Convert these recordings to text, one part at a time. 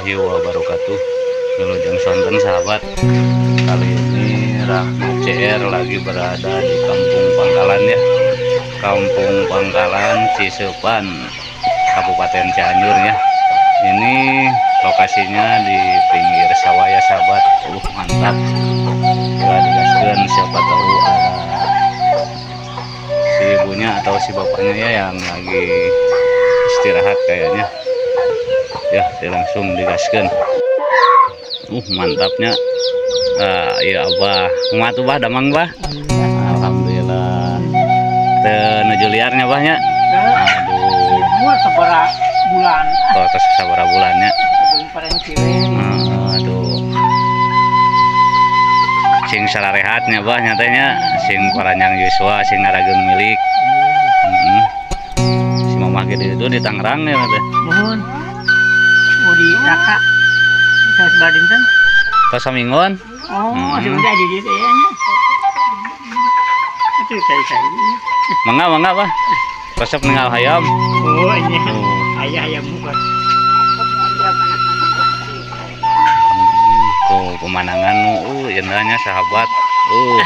Warahmatullahi wabarakatuh. Wilujeng sonten sahabat. Kali ini Rahmat CR lagi berada di Kampung Pangkalan ya. Kampung Pangkalan Ciseupan, Kabupaten Cianjur ya. Ini lokasinya di pinggir sawah ya sahabat. Mantap. Ya, digaskeun, siapa tahu ada si ibunya atau si bapaknya ya yang lagi istirahat kayaknya. Ya, langsung digaskeun. Mantapnya. Ah, iya abah. Kumaha tuh bah damang bah? Alhamdulillah. Teu nuju liarnya bah nya. Aduh. Umur sabaraha bulan. Oh, tos sabaraha bulannya. Aduh. Sing sararehatnya bah nya teh nya, sing paranjang yuswa, sing ngarageun milik. Si mamah ge itu di Tangerang ya teh. Muhun. Mau di Raka. Sabar dinten. Tos samingguan. Oh, sudah di dieu teh nya. Itu saya. Mangga mangga bah. Resep ningal hayam. Oh, iya. Ayah hayam bukan. Tuh pemandangan indahnya sahabat. Tuh.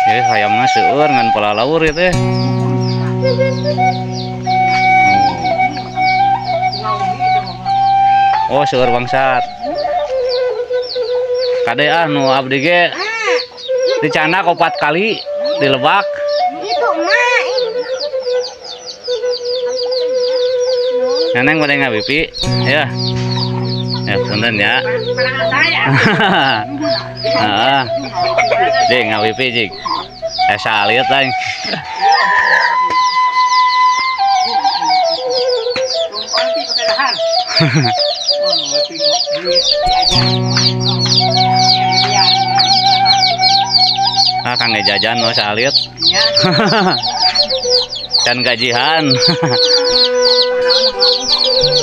Ya hayamna seueur ngan palalaur ieu teh. Oh, seueur bangsat. Kade ah nu abdi ge dicanak 4 kali dilebak. Itu mah. Neneng bade ngabipi ya. Ya punten ya. Heeh. Ding ngabipi jig. Salit lain. Ah, kang jajan no salit. Can gajihan.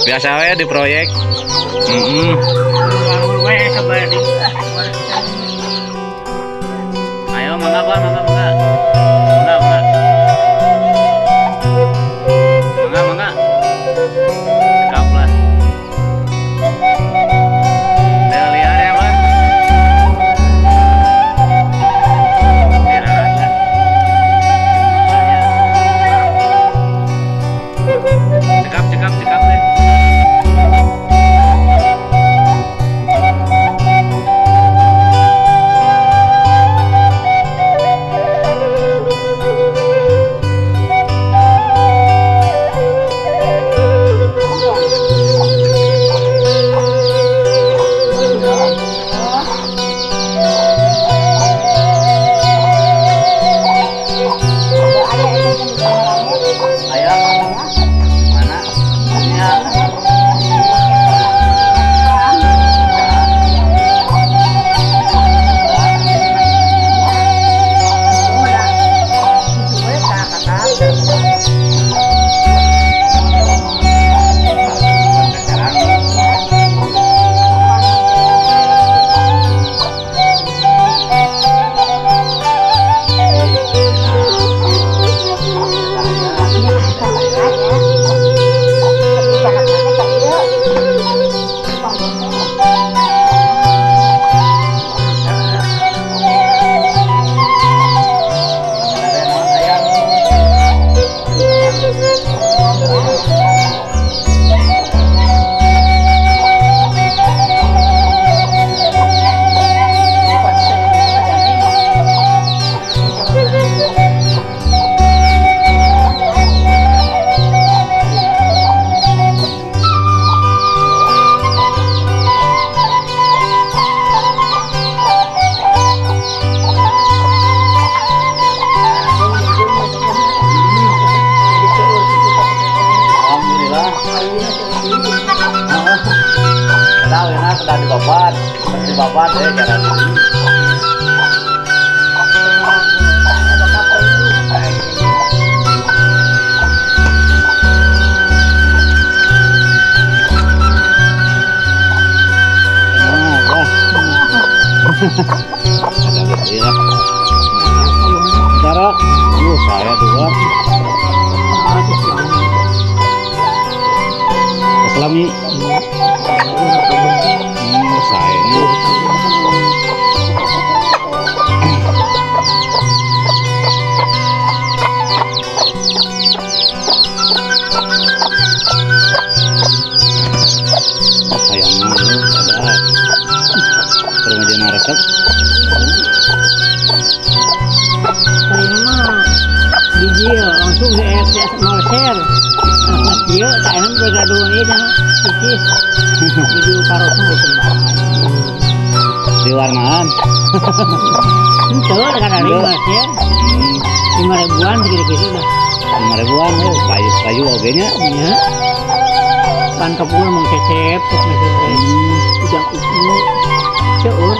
Biasa we di proyek. Ayo mangga Pak, mangga mangga. Mangga mangga. Mangga mangga. Cekap lah. Liar ya, Pak. Cekap cekap cekap deh. Sudah dibabat, dibabat deh jalan ini. Ada gitu ya. Cara, saya dua. Lami. Sayangnya. Sayangnya ada permajaan resep. Saya mah biji langsung ke nol share. Nah, dia tak enak bergaduh ini dah. Percis. Biji karot mah kembang. Di warnaan. Itu kan ada 5 share. 5 ribuan kira-kira dah. 5 ribuan oh, kayu oge nya. Iya. Pan kepul mung cecep terus ujang itu. Seueur.